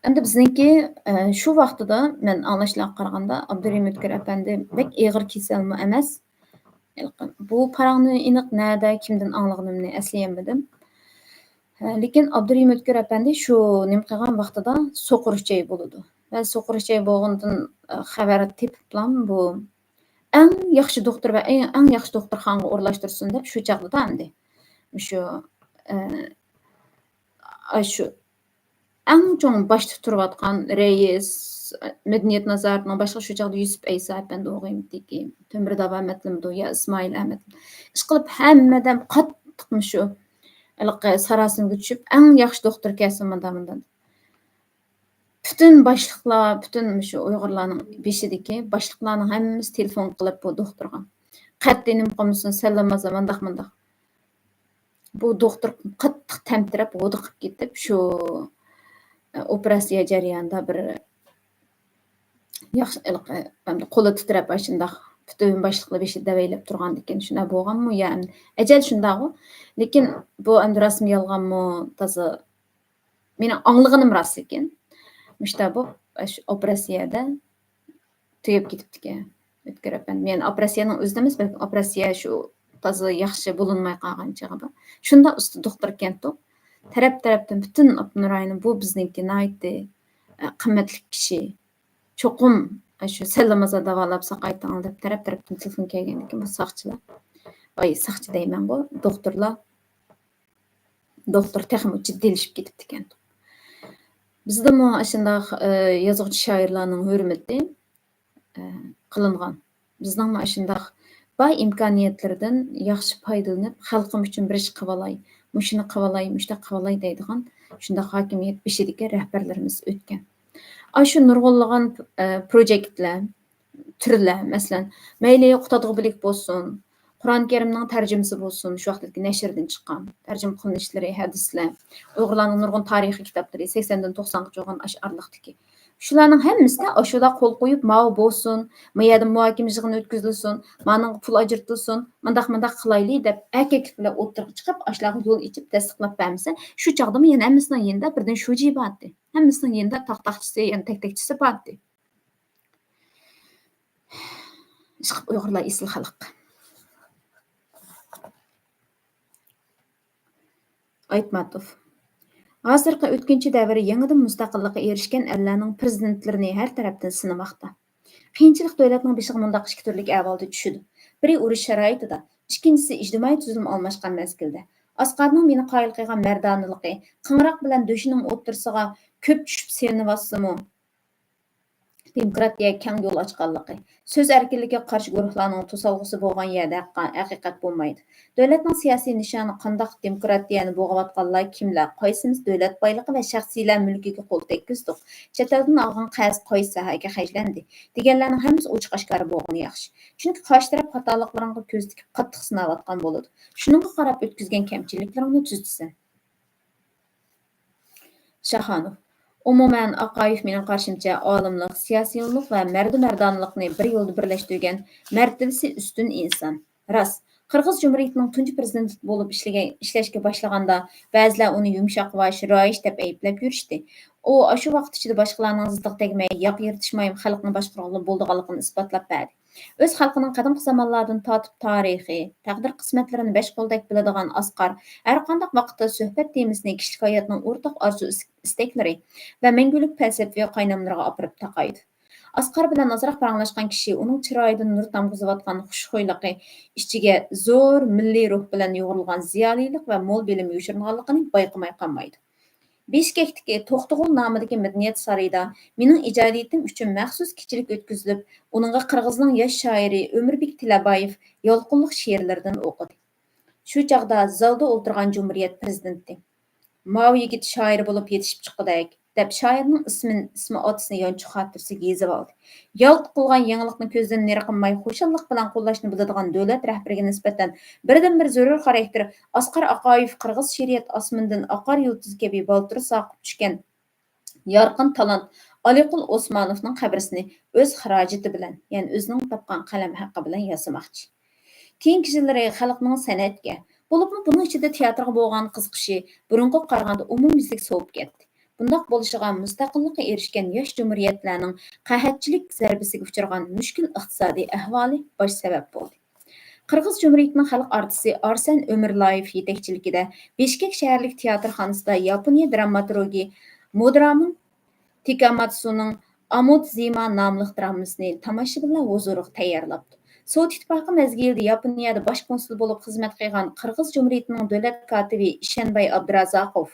ئەمدى بىزنىڭكى، ئە، شۇ ۋاقتىدا مەن ئاڭلاشلارغا قارىغاندا، ئابدۇرېھىم ئۆتكۈر ئەپەندى بەك ئېغىر كېسەلمۇ ئەمەس. بۇ پاراڭنى ئېنىق نەدە، كىمدىن ئاڭلىغىنىمنى ئەسلىيەلمىدىم. ھە، لېكىن ئابدۇرېھىم ئۆتكۈر ئەپەندى شۇ نېمە قىلغان ۋاقتىدا سوقۇر ئۈچەي بولىدۇ. ۋە سوقۇر ئۈچەي بولغىنىدىن، ئە، خەۋەر تېپىپلام بۇ ئەڭ ياخشى دوختۇر ۋە ئەڭ، ئەڭ ياخشى دوختۇرخانىغا ئورۇنلاشتۇرسۇن دەپ شۇ چاغدا ئەمدى مۇشۇ، ئە، ئاشۇ ئەڭ چوڭ باشتا تۇرۇۋاتقان رەئىس، مەدەنىيەت نازارىتىنىڭ باشلىقى شۇ چاغدا يۈسۈپ ئەيسا ئەپەندى ئوغۇيمىتىكى، تۆمۈر داۋا ئەمەتلىمىدۇ يا ئىسمائىل ئەمەت. ئىشقىلىپ ھەممە دەم قاتتىق مۇشۇ ھېلىقى ساراسىمىگە چۈشۈپ، ئەڭ ياخشى دوختۇر كەلسۇن مۇنداق، مۇنداق. پۈتۈن باشلىقلار، پۈتۈن مۇشۇ ئۇيغۇرلارنىڭ بېشىدىكى باشلىقلارنىڭ ھەممىسى تېلېفون قىلىپ بۇ دوختۇرغا، قەتئىي نېمە قىلمىسۇن، سەللىمازا مانداق، مانداق. بۇ دوختۇر قاتتىق تەمتىرەپ، ھودۇقۇپ كېتىپ، شۇ ئوپېراتسىيە جەريانىدا بىر ياخشى، ھېلىقى، ئەمدى قولى تىترەپ، ئاشۇنداق پۈتۈن باشلىقلار بېشىدا دەۋەيلەپ تۇرغاندىكىن، شۇنداق بولغانمۇ يا ئەمدى ئەجەل شۇنداقغۇ. لېكىن بۇ ئەمدى راستمۇ يالغانمۇ، تازا مېنىڭ ئاڭلىغىنىم راست، لېكىن مۇشۇنداق بولۇپ، ئاشۇ ئوپېراتسىيەدە تۈگەپ كېتىپتىكەن ئۆتكۈر ئەپەندىم. يەنى ئوپېراتسىيەنىڭ ئۆزىدە ئەمەس، بەلكىم ئوپېراتسىيە شۇ تازا ياخشى بولۇنماي قالغان چېغىدا شۇنداق ئۇستا دوختۇركەنتۇ. تەرەپ-تەرەپتىن پۈتۈن ئاپتونوم رايوننىڭ، بۇ بىزنىڭكى ناھايىتى، ئە، قىممەتلىك كىشى. چوقۇم، ئە، شۇ سەللىمازا داۋالاپ ساقايتىڭ دەپ تەرەپ-تەرەپتىن تېلېفون كەلگەندىكىن، بۇ ساقچىلار، ئاي، ساقچى دەيمەنغۇ، دوختۇرلار، دوختۇر تېخىمۇ جىددىيلىشىپ كېتىپتىكەن. بىزدىمۇ ئاشۇنداق، ئە، يازغۇچى شائىرلارنىڭ ھۆرمىتى، ئە، قىلىنغان. بىزنىڭمۇ ئاشۇنداق بار ئىمكانىيەتلىرىدىن ياخشى پايدىلىنىپ، خەلقىم ئۈچۈن بىر ئىش قىلىۋالاي، مۇشۇنى قىلىۋالاي، مۇشۇنداق قىلىۋالاي دەيدىغان شۇنداق ھاكىمىيەت بېشىدىكى رەھبەرلىرىمىز ئۆتكەن. ئاشۇ نۇرغۇنلىغان، ئە، پروجېكتلەر، تۈرلەر، مەسىلەن، مەيلى قۇتادغۇ بۆلەك بولسۇن، قۇرئان كەرىمنىڭ تەرجىمىسى بولسۇن، شۇ ۋاقىتتىكى نەشردىن چىققان تەرجىمە قىلىنىشلىرى، ھەدىسلەر، ئۇيغۇرلارنىڭ نۇرغۇن تارىخىي كىتابلىرى، سەكسەندىن توقسانغىچە بولغان ئاشۇ ئارىلىقتىكى. شۇلارنىڭ ھەممىسىدە ئاشۇلار قول قويۇپ، ماۋۇ بولسۇن، ما يەردە مۇھاكىمە يىغىنى ئۆتكۈزۈلسۇن، مانىڭغا پۇل ئاجرىتىلسۇن، مانداق، مانداق قىلايلى دەپ ئەركەكلىك بىلەن ئوتتۇرىغا چىقىپ، ئاشۇلارغا يول ئېچىپ، تەستىقلاپ بەرمىسە، شۇ چاغدىمۇ يەنە ھەممىسىنىڭ يېنىدا بىردىن شۇجى بارتى. ھەممىسىنىڭ يېنىدا تاختاقچىسى، يەنى تەكتەكچىسى بارتى. ئىشقىلىپ ئۇيغۇرلار ئېسىل خەلق. ئايتماتوف. ھازىرقى ئۆتكۈنچى دەۋر يېڭىدىن مۇستەقىللىققا ئېرىشكەن ئەللەرنىڭ پىرېزىدېنتلىرىنى ھەر تەرەپتىن سىنىماقتا. قىيىنچىلىق دۆلەتنىڭ بېشىغا مۇنداق ئىككى تۈرلۈك ئەھۋالدا چۈشىدۇ. بىرى ئۇرۇش شارائىتىدا، ئىككىنچىسى ئىجتىمائىي تۈزۈلمە ئالماشقان مەزگىلدە. ئاسقارنىڭ مېنى قايىل قىلغان مەردانىلىقى، قىڭراق بىلەن دۆشىنىڭ ئوتتۇرىسىغا كۆپ چۈشۈپ سېلىنىۋاتسىمۇ، دېموكراتىيەگە كەڭ يول ئاچقانلىقى، سۆز ئەركىنلىكىگە قارشى گۇرۇھلارنىڭ توسالغۇسى بولغان يەردە ھەققا-، ھەقىقەت بولمايدۇ. دۆلەتنىڭ سىياسىي نىشانى قانداق؟ دېموكراتىيەنى بوغۇۋاتقانلار كىملەر؟ قايسىمىز دۆلەت بايلىقى ۋە شەخسىيلەر مۈلكىگە قول تەگكۈزدۇق؟ چەت ئەلدىن ئالغان قەرز قايسى ساھەگە خەجلەندى؟ دېگەنلەرنىڭ ھەممىسى ئوچۇق ئاشكارا بولغىنى ياخشى. چۈنكى قارشى تەرەپ خاتالىقلىرىڭغا كۆز تىكىپ قاتتىق سىناۋاتقان بولىدۇ. شۇنىڭغا قاراپ ئۆتكۈزگەن كەمچىلىكلىرىڭنى تۈزىتىسەن. شاخانوف. ئومۇمەن، ئاقايېف مېنىڭ قارىشىمچە ئالىملىق، سىياسىيونلۇق ۋە مەردۇ-مەردانىلىقنى بىر يولدا بىرلەشتۈرگەن مەرتىۋىسى ئۈستۈن ئىنسان. راست، قىرغىز جۇمھۇرىيىتىنىڭ تۇنجى پىرېزىدېنت بولۇپ ئىشلىگەن، ئىشلەشكە باشلىغاندا بەزىلەر ئۇنى يۇمشاقباش، رايىش دەپ ئەيىبلەپ يۈرۈشتى. ئۇ ئاشۇ ۋاقىت ئىچىدە باشقىلارنىڭ زىتىغا تەگمەي، ياقا يىرتىشمايمۇ خەلقنى باشقۇرغىلى بولىدىغانلىقىنى ئىسپاتلاپ بەردى. ئۆز خەلقىنىڭ قەدىم زامانلاردىن تارتىپ تارىخى، تەقدىر قىسمەتلىرىنى بەش قولدەك بىلىدىغان ئاسقار ھەرقانداق ۋاقىتتا سۆھبەت تېمىسىنى كىشىلىك ھاياتنىڭ ئورتاق ئارزۇ ئىس-، ئىستەكلىرى ۋە مەڭگۈلۈك پەلسەپىۋى قايناملىرىغا ئاپىرىپ تاقايدۇ. ئاسقار بىلەن ئازراق پاراڭلاشقان كىشى ئۇنىڭ چىرايىدىن نۇر تامغۇزۇۋاتقان خۇشخۇيلۇقى ئىچىگە زور مىللىي روھ بىلەن يۇغۇرۇلغان زىيالىيلىق ۋە مول بىلىم يوشۇرۇنغانلىقىنى بايقىماي قالمايدۇ. بېشكەكتىكى توختىغۇل نامىدىكى مەدەنىيەت سارىيىدا مېنىڭ ئىجادىيىتىم ئۈچۈن مەخسۇس كېچىلىك ئۆتكۈزۈلۈپ، ئۇنىڭغا قىرغىزنىڭ ياش شائىرى ئۆمۈربېك تىلەبايېۋ يالقۇنلۇق شېئىرلىرىدىن ئوقۇدى. شۇ چاغدا زالدا ئولتۇرغان جۇمھۇرىيەت پىرېزىدېنتى، «ماۋۇ يىگىت شائىر بولۇپ يېتىشىپ چىققۇدەك» دەپ، شائىرنىڭ ئىسمىنى، ئىسمى ئاتىسىنى يانچۇق خاتىرىسىگە يېزىۋالدى. يالت قىلغان يېڭىلىقنى كۆزدىن نېرى قىلماي، خۇشاللىق بىلەن قوللاشنى بىلىدىغان دۆلەت رەھبىرىگە نىسبەتەن بىردىنبىر زۆرۈر خاراكتېر ئاسقار ئاقايېف قىرغىز شېئىرىيەت ئاسمىنىدىن ئاقار يۇلتۇز كەبى بالدۇر ساقىپ چۈشكەن يارقىن تالانت ئالىقۇل ئوسمانوفنىڭ قەبرىسىنى ئۆز خىراجىتى بىلەن، يەنى ئۆزىنىڭ تاپقان قەلەم ھەققى بىلەن ياسىماقچى. كېيىنكى يىللىرى خەلقنىڭ سەنئەتكە، بولۇپمۇ بۇنىڭ ئىچىدە تىياتىرغا بولغان قىزىقىشى بۇرۇنقىغا قارىغاندا ئومۇميۈزلۈك سوۋۇپ كەتتى. بۇنداق بولۇشىغا مۇستەقىللىققا ئېرىشكەن ياش جۇمھۇرىيەتلەرنىڭ قەھەتچىلىك زەربىسىگە ئۇچرىغان مۈشكۈل ئىقتىسادىي ئەھۋالى باش سەۋەب بولدى. قىرغىز جۇمھۇرىيىتىنىڭ خەلق ئارتىسى ئارسەن ئۆمۈرلايېف يېتەكچىلىكىدە بىشكەك شەھەرلىك تىياتىرخانىسىدا ياپونىيە دراماتورگى مودرامون تىكاماتسۇنىڭ ئامۇدزىما ناملىق درامىسىنى تاماشىبىنلار ھۇزۇرىغا تەييارلاپتۇ. سوۋېت ئىتتىپاقى مەزگىلىدە ياپونىيەدە باش كونسۇل بولۇپ خىزمەت قىلغان قىرغىز جۇمھۇرىيىتىنىڭ دۆلەت كاتىپى ئىشەنباي ئابدۇرازاقوف،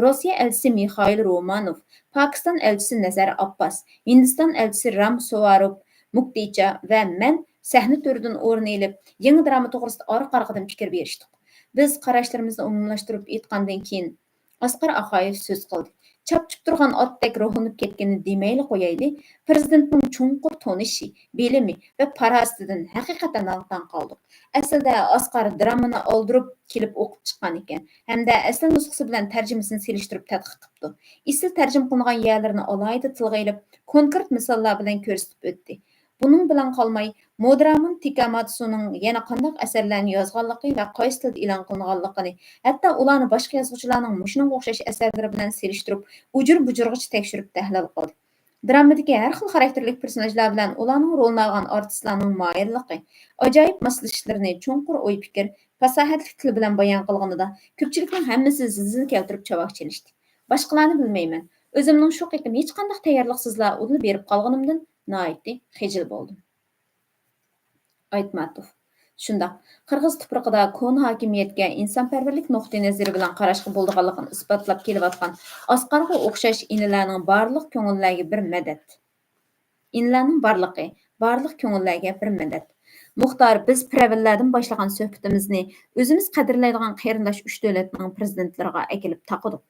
روسىيە ئەلچىسى مىخائىل رومانوف، پاكىستان ئەلچىسى نەزەر ئابباس، ھىندىستان ئەلچىسى رام سوۋاروپ مۇكتىچا ۋە مەن سەھنە تۆرىدىن ئورۇن ئېلىپ، يېڭى دراما توغرىسىدا ئارقا-ئارقىدىن پىكىر بېرىشتۇق. بىز قاراشلىرىمىزنى ئومۇملاشتۇرۇپ ئېيتقاندىن كېيىن، ئاسقار ئاقايېف سۆز قىلدى. چاپچىپ تۇرغان ئاتتەك روھلىنىپ كەتكىنىنى دېمەيلا قويايلى، پىرېزىدېنتنىڭ چوڭقۇر تونۇشى، بىلىمى ۋە پاراسىتىدىن ھەقىقەتەن ھاڭ-تاڭ قالدۇق. ئەسلىدە ئاسقار درامىنى ئالدۇرۇپ كېلىپ ئوقۇپ چىققان ئىكەن ھەمدە ئەسلى نۇسخىسى بىلەن تەرجىمىسىنى سېلىشتۇرۇپ تەتقىق قىپتۇ. ئېسىل تەرجىمە قىلىنغان يەرلىرىنى ئالاھىدە تىلغا ئېلىپ، كونكرېت مىساللار بىلەن كۆرسىتىپ ئۆتتى. بۇنىڭ بىلەن قالماي، مودېرامون تىكاماتسۇنىڭ يەنە قانداق ئەسەرلەرنى يازغانلىقى ۋە قايسى تىلدا ئېلان قىلىنغانلىقىنى، ھەتتا ئۇلارنى باشقا يازغۇچىلارنىڭ مۇشۇنىڭغا ئوخشاش ئەسەرلىرى بىلەن سېلىشتۇرۇپ، ئۇجۇر-بۇجۇرغىچە تەكشۈرۈپ تەھلىل قىلدى. درامىدىكى ھەر خىل خاراكتېرلىك پېرسوناژلار بىلەن ئۇلارنىڭ رولىنى ئالغان ئارتىسلارنىڭ ماھىرلىقى، ئاجايىپ ماسلىشىشلىرىنى چوڭقۇر ئوي-پىكىر، پاساھەتلىك تىل بىلەن بايان قىلغىنىدا، كۆپچىلىكنىڭ ھەممىسى زىلزىلە كەلتۈرۈپ چاۋاك چېلىشتى. باشقىلارنى بىلمەيمەن. ئۆزۈمنىڭ شۇ قېتىم ھېچقانداق تەييارلىقسىزلا ئۇدۇل بېرىپ قالغىنىمدىن ناھايىتى خىجىل بولدۇم. ئايتماتوف. شۇنداق، قىرغىز تۇپرىقىدا كونا ھاكىمىيەتكە ئىنسانپەرۋەرلىك نۇقتىئىنەزىرى بىلەن قاراشقا بولىدىغانلىقىنى ئىسپاتلاپ كېلىۋاتقان ئاسقارغا ئوخشاش ئىنىلەرنىڭ بارلىق كۆڭۈللەرگە بىر مەدەت. ئىنىلەرنىڭ بارلىقى، بارلىق كۆڭۈللەرگە بىر مەدەت. مۇختار، بىز پىرەۋىللەردىن باشلىغان سۆھبىتىمىزنى ئۆزىمىز قەدىرلەيدىغان قېرىنداش ئۈچ دۆلەتنىڭ پىرېزىدېنتلىرىغا ئەكېلىپ تاقىدۇق.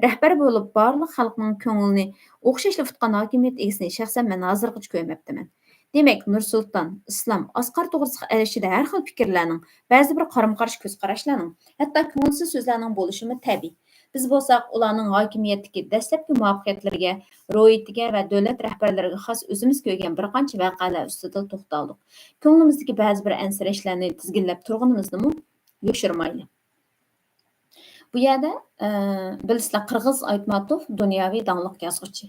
رەھبەر بولۇپ بارلىق خەلقنىڭ كۆڭلىنى ئوخشاشلا ئۇتقان ھاكىمىيەت ئىگىسىنى شەخسەن مەن ھازىرغىچە كۆرمەپتىمەن. دېمەك، نۇرسۇلتان، ئىسلام، ئاسقار توغرىسىدا ئەلىشىدە ھەر خىل پىكىرلەرنىڭ، بەزى بىر قارىمۇ قارشى كۆز قاراشلارنىڭ، ھەتتا كۆڭۈلسىز سۆزلەرنىڭ بولۇشىمۇ تەبىئىي. بىز بولساق ئۇلارنىڭ ھاكىمىيەتتىكى دەسلەپكى مۇۋەپپەقىيەتلىرىگە، روھىيىتىگە ۋە دۆلەت رەھبەرلىرىگە خاس ئۆزىمىز كۆرگەن بىر قانچە ۋەقەلەر ئۈستىدىلا توختالدۇق. كۆڭلىمىزدىكى بەزى بىر ئەنسىرەشلەرنى تىزگىنلەپ تۇرغىنىمىزنىمۇ يوشۇرمايلى. بۇ يەردە، ئە، بىلىسىلەر، قىرغىز ئايتماتوف دۇنياۋى داڭلىق يازغۇچى.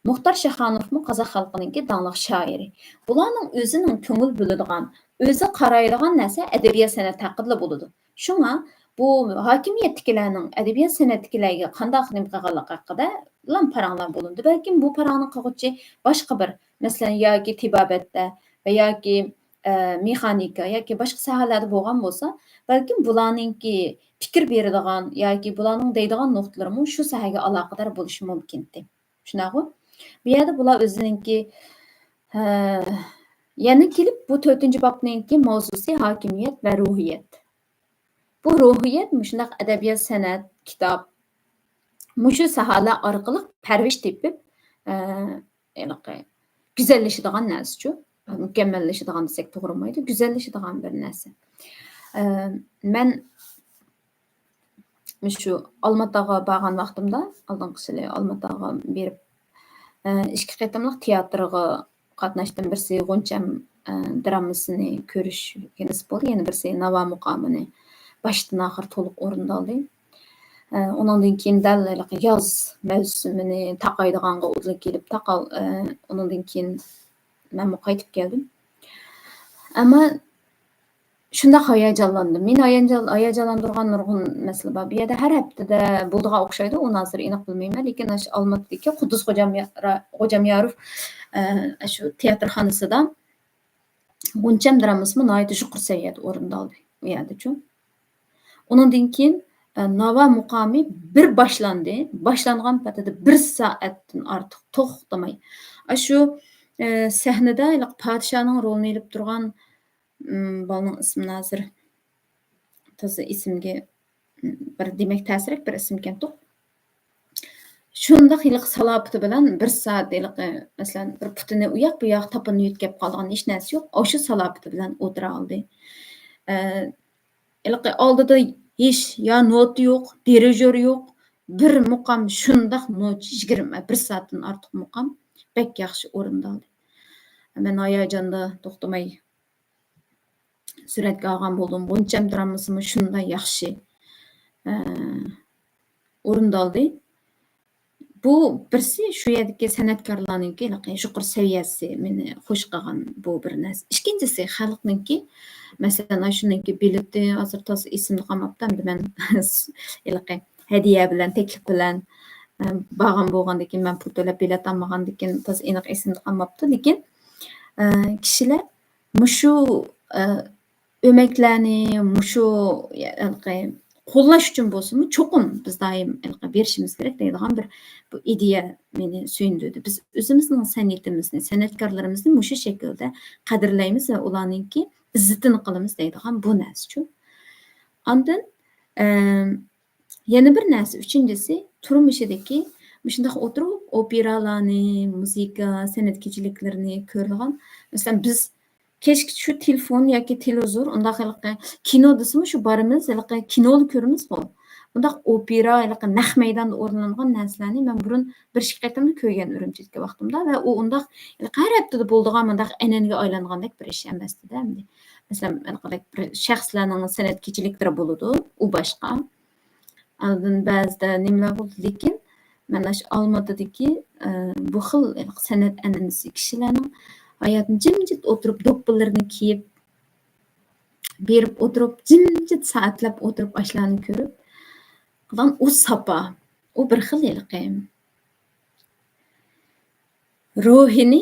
مۇختار شاخانوفمۇ قازاق خەلقىنىڭكى داڭلىق شائىرى. بۇلارنىڭ ئۆزىنىڭ كۆڭۈل بۆلىدىغان، ئۆزى قارايدىغان نەرسە ئەدەبىيات سەنئەت ھەققىدىلا بولىدۇ. شۇڭا بۇ ھاكىمىيەتتىكىلەرنىڭ ئەدەبىيات سەنئەتتىكىلەرگە قانداق نېمە قىلغانلىقى ھەققىدە لام پاراڭلار بولۇندى. بەلكىم بۇ پاراڭنى قىلغۇچى باشقا بىر، مەسىلەن، ياكى تېبابەتتە ۋە ياكى، ئە، مېخانىكا ياكى باشقا ساھەلەردە بولغان بولسا، بەلكىم بۇلارنىڭكى پىكىر بېرىدىغان ياكى بۇلارنىڭ دەيدىغان نۇقتىلىرىمۇ شۇ ساھەگە ئالاقىدار بولۇشى مۇمكىنتى. شۇنداقغۇ؟ بۇ يەردە بۇلار ئۆزىنىڭكى، ھە، يەنە كېلىپ بۇ تۆتىنچى بابنىڭكى ماۋزۇسى ھاكىمىيەت ۋە روھىيەت. بۇ روھىيەت مۇشۇنداق ئەدەبىيات، سەنئەت، كىتاب، مۇشۇ ساھەلەر ئارقىلىق پەرۋىش تېپىپ، ئە، ھېلىقى گۈزەللىشىدىغان نەرسىچۇ. مۇكەممەللىشىدىغان دېسەك توغرا بولمايدۇ، گۈزەللىشىدىغان بىر نەرسە. ئە، مەن مۇشۇ ئالماتاغا بارغان ۋاقتىمدا، ئالدىنقى يىلى ئالماتاغا بېرىپ، ئە، ئىككى قېتىملىق تىياتىرغا قاتناشتىم. بىرسى غۇنچەم، ئە، درامىسىنى كۆرۈشكە نېسىپ بولدى، يەنە بىرسى ناۋا مۇقامىنى باشتىن ئاخىر تولۇق ئورۇندالدى. ئە، ئۇنىڭدىن كېيىن دەل ھېلىقى ياز مەۋسۇمىنى تاقايدىغانغا ئۇدۇل كېلىپ تاقال-، ئە، ئۇنىڭدىن كېيىن مەنمۇ قايتىپ كەلدىم. ئەمما شۇنداق ھاياجانلاندىم. مېنى ھاياجان-، ھاياجانلاندۇرغان نۇرغۇن مەسىلە بار. بۇ يەردە ھەر ھەپتىدە بولىدىغان ئوخشايدۇ، ئۇنى ھازىر ئېنىق بىلمەيمەن. لېكىن ئاشۇ ئالماتىدىكى قۇددۇس خوجاميا-، خوجامياروف، ئە، شۇ تىياتىرخانىسىدا غۇنچەم درامىسىمۇ ناھايىتى يۇقىرى سەۋىيەدە ئورۇندالدى ئۇ يەردىچۇ. ئۇنىڭدىن كېيىن، ئە، ناۋا مۇقامى بىر باشلاندى. باشلانغان پېتىدە بىر سائەتتىن ئارتۇق توختىماي. ئاشۇ، ئە، سەھنىدە ھېلىقى پادىشاھنىڭ رولىنى ئېلىپ تۇرغان، ئىم، بالىنىڭ ئىسمىنى ھازىر تازا ئېسىمگە، ئىم، بىر دېمەك تەسرەك بىر ئىسىمكەنتۇق. شۇنداق ھېلىقى سالاپىتى بىلەن بىر سائەت ھېلىقى، مەسىلەن، بىر پۇتىنى ئۇياق، بۇ ياق تاپىنى يۆتكەپ قالىدىغان ھېچ نەرسە يوق. ئاشۇ سالاپىتى بىلەن ئولتۇرالدى. ئە، ھېلىقى ئالدىدا ھېچ يا نوتا يوق، دىرىژور يوق. بىر مۇقام شۇنداق نوچى، يىگىرمە، بىر سائەتتىن ئارتۇق مۇقام بەك ياخشى ئورۇندالدى. مەن ھاياجاندا توختىماي سۈرەتكە ئالغان بولدۇم. غۇنچەم درامىسىمۇ شۇنداق ياخشى، ئە، ئورۇندالدى. بۇ بىرسى شۇ يەردىكى سەنئەتكارلارنىڭكى ھېلىقى يۇقىرى سەۋىيەسى مېنى خوش قىلغان بۇ بىر نەرسە. ئىككىنچىسى خەلقنىڭكى، مەسىلەن، ئاشۇنىڭكى بېلىتى ھازىر تازا ئېسىمدە قالماپتۇ. ئەمدى مەن ھېلىقى ھەدىيە بىلەن، تەكلىپ بىلەن، ئە، بارغان بولغاندىكىن، مەن پۇل تۆلەپ بېلەت ئالمىغاندىكىن تازا ئېنىق ئېسىمدە قالماپتۇ. لېكىن، ئە، كىشىلەر مۇشۇ، ئە، ئۆمەكلەرنى، مۇشۇ ھېلىقى قوللاش ئۈچۈن بولسىمۇ، چوقۇم بىز دائىم ھېلىقى بېرىشىمىز كېرەك دەيدىغان بىر بۇ ئىدىيە مېنى سۆيۈندۈردى. بىز ئۆزىمىزنىڭ سەنئىتىمىزنى، سەنئەتكارلىرىمىزنى مۇشۇ شەكىلدە قەدىرلەيمىز ۋە ئۇلارنىڭكى ئىززىتىنى قىلىمىز دەيدىغان بۇ نەرسىچۇ. ئاندىن، ئەم، يەنە بىر نەرسە، ئۈچىنچىسى، تۇرمۇشىدىكى مۇشۇنداق ئولتۇرۇپ ئوپېرالارنى، مۇزىكا، سەنئەت كېچىلىكلىرىنى كۆرىدىغان، مەسىلەن، بىز كەچكىچە شۇ تېلېفون ياكى تېلېۋىزور، ئۇنداق ھېلىقى كىنو دېسىمۇ شۇ بارىمىز، ھېلىقى كىنولا كۆرىمىزغۇ. بۇنداق ئوپېرا، ھېلىقى نەق مەيداندا ئورۇنلانغان نەرسىلەرنى مەن بۇرۇن بىر ئىككى قېتىملا كۆرگەن ئۈرۈمچىدىكى ۋاقتىمدا ۋە ئۇ ئۇنداق ھېلىقى ھەر ھەپتىدە بولىدىغان مۇنداق ئەنئەنىگە ئايلانغاندەك بىر ئىش ئەمەستىدە ئەمدى. مەسىلەن، ھېلىقىدەك بىر شەخسلەرنىڭ سەنئەت كېچىلىكلىرى بولىدۇ، ئۇ باشقا. ئاندىن بەزىدە نېمىلەر بولىدۇ، لېكىن مەن ئاشۇ ئالماتىدىكى، ئە، بۇ خىل ھېلىقى سەنئەت ئەنئەنىسى كىشىلەرنىڭ ھاياتىنى جىمجىت ئولتۇرۇپ، دوپپىلىرىنى كىيىپ، بېرىپ ئولتۇرۇپ، جىمجىت سائەتلەپ ئولتۇرۇپ، ئاشۇلارنى كۆرۈپ، قىلغان ئۇ ساپا، ئۇ بىر خىل ھېلىقى روھىنى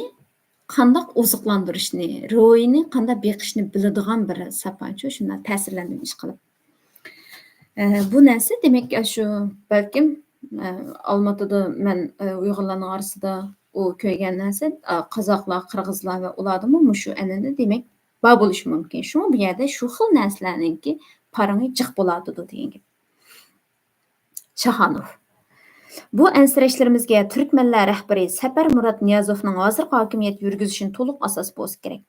قانداق ئوزۇقلاندۇرۇشنى، روھىنى قانداق بېقىشنى بىلىدىغان بىر ساپاچۇ، شۇنداق تەسىرلەندىم ئىشقىلىپ. ئە، بۇ نەرسە دېمەك، ئاشۇ بەلكىم، ئە، ئالماتىدا مەن، ئە، ئۇيغۇرلارنىڭ ئارىسىدا ئۇ كۆرگەن نەرسە، ئا، قازاقلار، قىرغىزلار ۋە ئۇلاردىمۇ مۇشۇ ئەنئەنە دېمەك بار بولۇشى مۇمكىن. شۇڭا بۇ يەردە شۇ خىل نەرسىلەرنىڭكى پارىڭى جىق بولاتىدۇ دېگەن گەپ. شاخانوف. بۇ ئەنسىرەشلىرىمىزگە تۈركمەنلەر رەھبىرى سەپەر مۇرات نىيازوفنىڭ ھازىرقى ھاكىمىيەت يۈرگۈزۈشىنى تولۇق ئاساس بولسا كېرەك.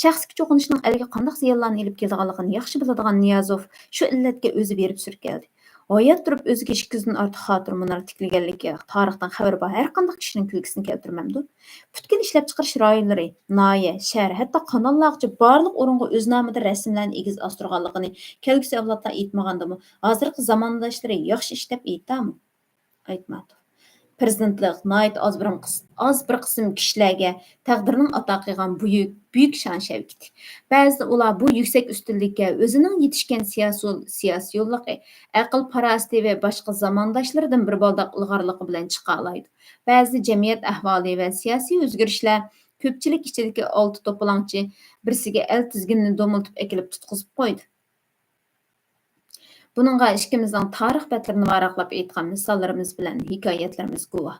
شەخسكە چوقۇنۇشنىڭ ئەلگە قانداق زىيانلارنى ئېلىپ كېلىدىغانلىقىنى ياخشى بىلىدىغان نىيازوف شۇ ئىللەتكە ئۆزى بېرىپ سۈركەلدى. ھايات تۇرۇپ ئۆزىگە ئىككى يۈزدىن ئارتۇق خاتىرە مۇنار تىكلىگەنلىكى تارىختىن خەۋىرى بار ھەر قانداق كىشىنىڭ كۈلكىسىنى كەلتۈرمەمدۇ؟ پۈتكۈل ئىشلەپچىقىرىش رايونلىرى، ناھىيە، شەھەر، ھەتتا قاناللارغىچە بارلىق ئورۇنغا ئۆز نامىدا رەسىملەرنى ئېگىز ئاستۇرغانلىقىنى كەلگۈسى ئەۋلادلار ئېيتمىغاندىمۇ، ھازىرقى زامانداشلىرى ياخشى ئىش دەپ ئېيتامۇ؟ ئايتماتوف. پىرېزىدېنتلىق ناھايىتى ئاز بىر قىس-، ئاز بىر قىسىم كىشىلەرگە تەقدىرنىڭ ئاتا قىلغان بۈيۈك، بۈيۈك شان-شەۋكىتى. بەزىدە ئۇلار بۇ يۈكسەك ئۈستۈنلۈككە ئۆزىنىڭ يېتىشكەن سىياسىي، سىياسىيونلۇقى، ئەقىل-پاراسىتى ۋە باشقا زامانداشلىرىدىن بىر بالداق ئىلغارلىقى بىلەن چىقالايدۇ. بەزىدە جەمئىيەت ئەھۋالى ۋە سىياسىي ئۆزگىرىشلەر كۆپچىلىك ئىچىدىكى ئالتە توپىلاڭچى بىرسىگە ئەل تىزگىنىنى دومىلىتىپ ئەكېلىپ تۇتقۇزۇپ قويدى. بۇنىڭغا ئىككىمىزنىڭ تارىخ بەتلىرىنى ۋاراقلاپ ئېيتقان مىساللىرىمىز بىلەن ھېكايەتلىرىمىز گۇۋاھ.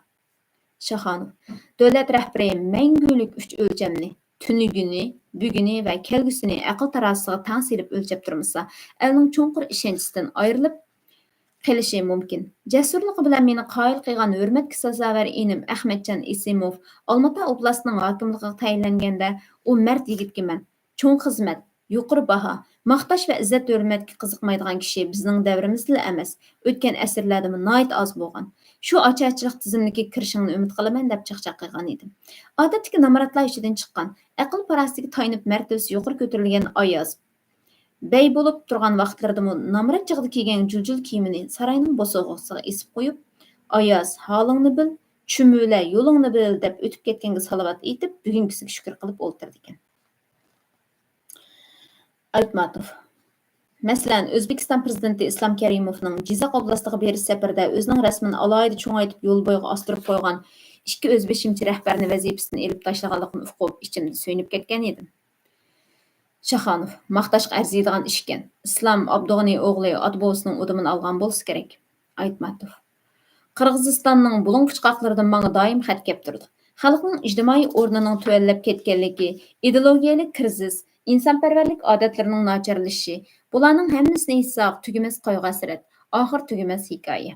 شاخانوف. دۆلەت رەھبىرى مەڭگۈلۈك ئۈچ ئۆلچەمنى، تۈنۈگۈنى، بۈگۈنى ۋە كەلگۈسىنى ئەقىل تارازىسىغا تەڭ سېلىپ ئۆلچەپ تۇرمىسا، ئەلنىڭ چوڭقۇر ئىشەنچىسىدىن ئايرىلىپ قېلىشى مۇمكىن. جەسۇرلۇقى بىلەن مېنى قايىل قىلغان ھۆرمەتكە سازاۋەر ئىنىم ئەخمەتجان ئىسىموف ئالماتا ئوبلاستىنىڭ ھاكىملىقىغا تەيىنلەنگەندە، ئۇ مەرد يىگىتكە مەن، چوڭ خىزمەت، يۇقىرى باھا، ماختاش ۋە ئىززەت-ھۆرمەتكە قىزىقمايدىغان كىشى بىزنىڭ دەۋرىمىزدىلا ئەمەس، ئۆتكەن ئەسىرلەردىمۇ ناھايىتى ئاز بولغان. شۇ ئاچارچىلىق تىزىملىكىگە كىرىشىڭنى ئۈمىد قىلىمەن، دەپ چاقچاق قىلغان ئىدىم. ئادەتتىكى نامراتلار ئىچىدىن چىققان، ئەقىل-پاراسىتىگە تايىنىپ مەرتىۋىسى يۇقىرى كۆتۈرۈلگەن ئاياز بەگ بولۇپ تۇرغان ۋاقىتلىرىدىمۇ نامرات چېغىدا كىيگەن جۇلجۇل كىيىمىنى ساراينىڭ بوسۇغىسىغا ئېسىپ قويۇپ، «ئاياز، ھالىڭنى بىل، چۈمۈلە، يولۇڭنى بىل» دەپ ئۆتۈپ كەتكەنگە سالاۋات ئېيتىپ، بۈگۈنكىسىگە شۈكۈر قىلىپ ئولتۇرىدىكەن. ئايتماتوف. مەسىلەن، ئۆزبېكىستان پىرېزىدېنتى ئىسلام كەرىموفنىڭ جىزاق ئوبلاستىغا بېرىش سەپىرىدە ئۆزىنىڭ رەسىمىنى ئالاھىدە چوڭايتىپ يول بويىغا ئاستۇرۇپ قويغان ئىككى ئۆزبېشىمچە رەھبەرنى ۋەزىپىسىدىن ئېلىپ تاشلىغانلىقىنى ئۇقۇپ، ئىچىمدە سۆيۈنۈپ كەتكەن ئىدىم. شاخانوف. ماختاشقا ئەرزىيدىغان ئىشكەن. ئىسلام ئابدۇغېنى ئوغلى ئاتا-بوۋىسىنىڭ ئۇدۇمىنى ئالغان بولسا كېرەك. ئايتماتوف. قىرغىزىستاننىڭ بۇلۇڭ پۇچقاقلىرىدىن ماڭا دائىم خەت كەپ تۇرىدۇ. خەلقنىڭ ئىجتىمائىي ئورنىنىڭ تۆۋەنلەپ كەتكەنلىكى، ئىدېئولوگىيەلىك كىرىزىس، ئىنسانپەرۋەرلىك ئادەتلىرىنىڭ ناچارلىشىشى، بۇلارنىڭ ھەممىسىنى ئېيتساق، تۈگىمەس قايغۇ-ھەسرەت، ئاخىرى تۈگىمەس ھېكايە.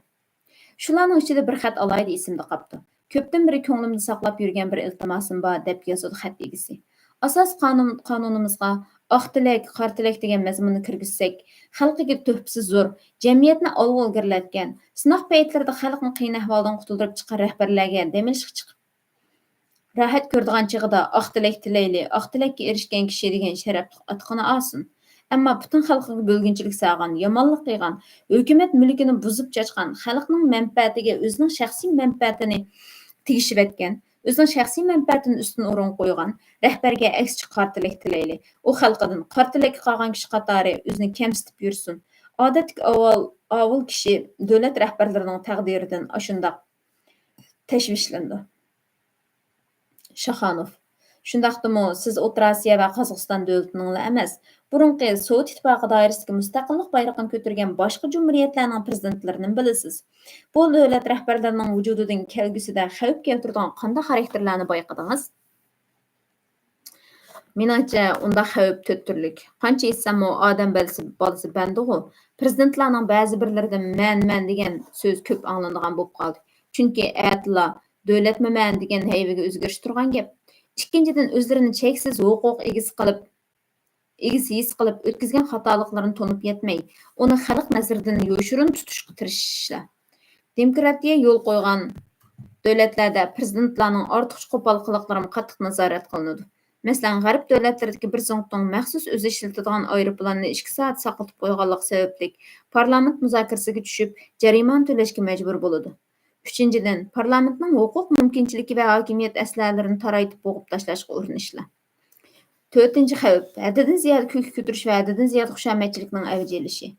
شۇلارنىڭ ئىچىدە بىر خەت ئالاھىدە ئېسىمدە قاپتۇ. «كۆپتىن بېرى كۆڭلۈمدە ساقلاپ يۈرگەن بىر ئىلتىماسىم بار» دەپ يازىدۇ خەت ئىگىسى. ئاساسىي قانۇن، قانۇنىمىزغا «ئاق تىلەك، قارا تىلەك» دېگەن مەزمۇننى كىرگۈزسەك، خەلقىگە تۆھپىسى زور، جەمئىيەتنى ئالغا ئىلگىرىلەتكەن، سىناق پەيتلىرىدە خەلقنى قىيىن ئەھۋالدىن قۇتۇلدۇرۇپ چىققان رەھبەرلەرگە دەم ئېلىشقا چىقىپ، راھەت كۆرىدىغان چېغىدا «ئاق تىلەك تىلەيلى، ئاق تىلەككە ئېرىشكەن كىشى» دېگەن شەرەپلىك ئاتىقىنى ئالسۇن. ئەمما پۈتۈن خەلقىگە بۆلگۈنچىلىك سالغان، يامانلىق قىلغان، ھۆكۈمەت مۈلكىنى بۇزۇپ چاچقان، خەلقنىڭ مەنپەئەتىگە ئۆزىنىڭ شەخسىي مەنپەئەتىنى تېگىشىۋەتكەن، ئۆزىنىڭ شەخسىي مەنپەئەتىنى ئۈستۈن ئورۇنغا قويغان رەھبەرگە ئەكسىچە قارا تىلەك تىلەيلى. ئۇ خەلقىدىن قارا تىلەككە قالغان كىشى قاتارى ئۆزىنى كەمسىتىپ يۈرسۇن. ئادەتتىكى ئاۋۇل، ئاۋۇل كىشى دۆلەت رەھبەرلىرىنىڭ تەقدىرىدىن ئاشۇنداق تەشۋىشلىنىدۇ. شاخانوف. شۇنداقتىمۇ، سىز ئوتتۇرا ئاسىيا ۋە قازاقىستان دۆلىتىنىڭلا ئەمەس، بۇرۇنقى سوۋېت ئىتتىپاقى دائىرىسىدىكى مۇستەقىللىق بايرىقىنى كۆتۈرگەن باشقا جۇمھۇرىيەتلەرنىڭ پىرېزىدېنتلىرىنىمۇ بىلىسىز. بۇ دۆلەت رەھبەرلىرىنىڭ ۋۇجۇدىدىن كەلگۈسىدە خەۋپ كەلتۈرىدىغان قانداق خاراكتېرلەرنى بايقىدىڭىز؟ مېنىڭچە، ئۇنداق خەۋپ تۆت تۈرلۈك. قانچە ئېيتساممۇ، ئادەم بالىسى، بالىسى بەندىغۇ. پىرېزىدېنتلارنىڭ بەزى بىرلىرىدىن «مەن، مەن» دېگەن سۆز كۆپ ئاڭلىنىدىغان بولۇپ قالدى. چۈنكى ئەتىلا «دۆلەتمۇ مەن» دېگەن ھەيۋىگە ئۆزگىرىش تۇرغان گەپ. ئىككىنچىدىن، ئۆزلىرىنى چەكسىز ھوقۇق ئىگىسى قىلىپ، ئېگىز ھېس قىلىپ ئۆتكۈزگەن خاتالىقلىرىنى تونۇپ يەتمەي، ئۇنى خەلق نەزىرىدىن يوشۇرۇن تۇتۇشقا تىرىشىشلار. دېموكراتىيە يول قويغان دۆلەتلەردە پىرېزىدېنتلارنىڭ ئارتۇقچە قوپال قىلىقلىرىمۇ قاتتىق نازارەت قىلىنىدۇ. مەسىلەن، غەرب دۆلەتلىرىدىكى بىر زۇڭتۇڭ مەخسۇس ئۆزى ئىشلىتىدىغان ئايروپىلاننى ئىككى سائەت ساقلىتىپ قويغانلىقى سەۋەبلىك، پارلامېنت مۇزاكىرىسىگە چۈشۈپ، جەرىمانە تۆلەشكە مەجبۇر بولىدۇ. ئۈچىنچىدىن، پارلامېنتنىڭ ھوقۇق مۇمكىنچىلىكى ۋە ھاكىمىيەت ئەسلىھەلىرىنى تارايتىپ بوغۇپ تاشلاشقا ئۇرۇنۇشلار. تۆتىنچى خەۋپ، ھەددىدىن زىيادە كۈلكە كۆتۈرۈش ۋە ھەددىدىن زىيادە خۇشامەتچىلىكنىڭ ئەۋج ئېلىشى.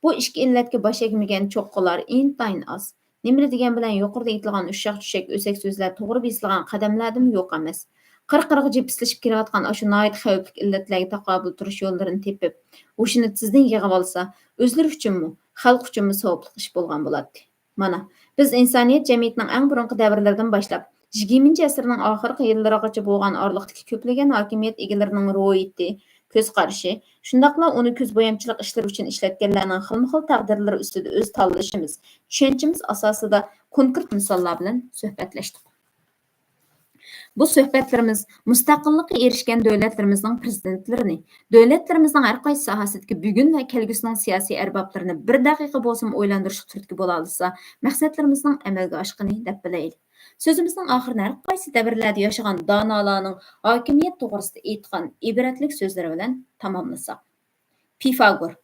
بۇ ئىككى ئىللەتكە باش ئەگمىگەن چوققىلار ئىنتايىن ئاز. نېمىلا دېگەن بىلەن يۇقىرىدا ئېيتىلغان ئۇششاق-چۈششەك ئۆسەك سۆزلەر توغرا بېسىلغان قەدەملەردىمۇ يوق ئەمەس. قىر-قىرىغا جىپسلىشىپ كېلىۋاتقان ئاشۇ ناھايىتى خەۋپلىك ئىللەتلەرگە تاقابىل تۇرۇش يوللىرىنى تېپىپ، ھوشىنى تېزدىن يىغىۋالسا، ئۆزلىرى ئۈچۈنمۇ، خەلق ئۈچۈنمۇ ساۋابلىق ئىش بولغان بولاتتى. مانا، بىز ئىنسانىيەت جەمئىيىتىنىڭ ئەڭ بۇرۇنقى دەۋرلىرىدىن باشلاپ، يىگىرمىنچى ئەسىرنىڭ ئاخىرقى يىللىرىغىچە بولغان ئارىلىقتىكى كۆپلىگەن ھاكىمىيەت ئىگىلىرىنىڭ روھىيىتى، كۆز قارىشى، شۇنداقلا ئۇنى كۆز بويامچىلىق ئىشلىرى ئۈچۈن ئىشلەتكەنلەرنىڭ خىلمۇخىل تەقدىرلىرى ئۈستىدە ئۆز تاللىشىمىز، چۈشەنچىمىز ئاساسىدا كونكرېت مىساللار بىلەن سۆھبەتلەشتۇق. بۇ سۆھبەتلىرىمىز مۇستەقىللىققا ئېرىشكەن دۆلەتلىرىمىزنىڭ پىرېزىدېنتلىرىنى، دۆلەتلىرىمىزنىڭ ھەر قايسى ساھەسىدىكى بۈگۈن ۋە كەلگۈسىنىڭ سىياسىي ئەربابلىرىنى بىر دەقىقە بولسىمۇ ئويلاندۇرۇشلۇق تۈرتكە بولالىسا، مەقسەتلىرىمىزنىڭ ئەمەلگە ئاشقىنى دەپ بىلەيلى. سۆزىمىزنىڭ ئاخىرىنى ھەر قايسى دەۋرلەردە ياشىغان دانالارنىڭ ھاكىمىيەت توغرىسىدا ئېيتقان ئىبرەتلىك سۆزلىرى بىلەن تاماملىساق. پىفاگور،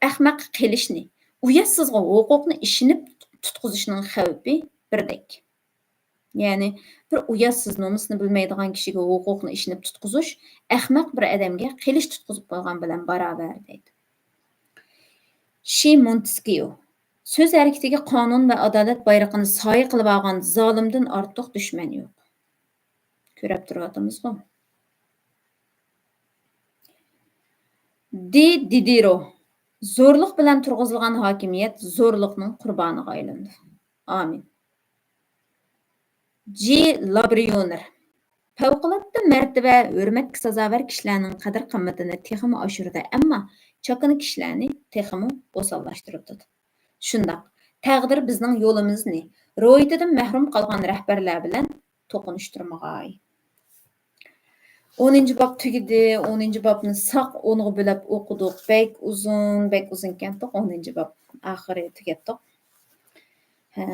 ئەخمەققە قىلىچنى، ئۇياتسىزغا ھوقۇقنى ئىشىنىپ تۇتقۇزۇشنىڭ خەۋپى بىردەك. يەنى بىر ئۇياتسىز، نومۇسىنى بىلمەيدىغان كىشىگە ھوقۇقنى ئىشىنىپ تۇتقۇزۇش ئەخمەق بىر ئادەمگە قىلىچ تۇتقۇزۇپ قويغان بىلەن باراۋەر، دەيدۇ. شى مونتېسكيۇ، سۆز ھەرىكىتىگە قانۇن ۋە ئادالەت بايرىقىنى سايە قىلىۋالغان زالىمدىن ئارتۇق دۈشمەن يوق. كۆرۈپ تۇرۇۋاتىمىزغۇ. دى دىدىرو، زورلۇق بىلەن تۇرغۇزۇلغان ھاكىمىيەت زورلۇقنىڭ قۇربانىغا ئايلىنىدۇ. ئامىن. جى لابريونېر، پەۋقۇلئاددە مەرتىۋە، ھۆرمەتكە سازاۋەر كىشىلەرنىڭ قەدىر-قىممىتىنى تېخىمۇ ئاشۇرىدۇ، ئەمما چاكىنا كىشىلەرنى تېخىمۇ ئوساللاشتۇرۇپ تۇرىدۇ. شۇنداق، تەقدىر بىزنىڭ يولىمىزنى روھىيىتىدىن مەھرۇم قالغان رەھبەرلەر بىلەن توقۇنۇشتۇرمىغاي. ئونىنچى باب تۈگىدى. ئونىنچى بابنى ساق ئونغا بۆلۈپ ئوقۇدۇق. بەك ئۇزۇن، بەك ئۇزۇن كەتتۇق. ئونىنچى باب ئاخىرى تۈگەتتۇق. ھە،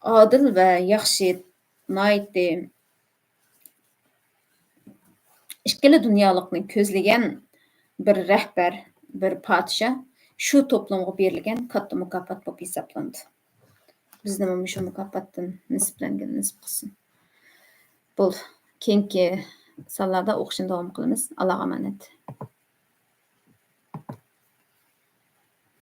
ئادىل ۋە ياخشى، ناھايىتى ئىككىلا دۇنيالىقنى كۆزلىگەن بىر رەھبەر، بىر پادىشاھ شۇ توپلۇمغا بېرىلگەن كاتتا مۇكاپات بولۇپ ھېسابلىنىدۇ. بىزنىمۇ مۇشۇ مۇكاپاتتىن نېسىپلەنگىنى نېسىپ قىلسۇن. بولدى. كېيىنكى سانلاردا ئوقۇشنى داۋام قىلىمىز. ئاللاغا ئامانەت.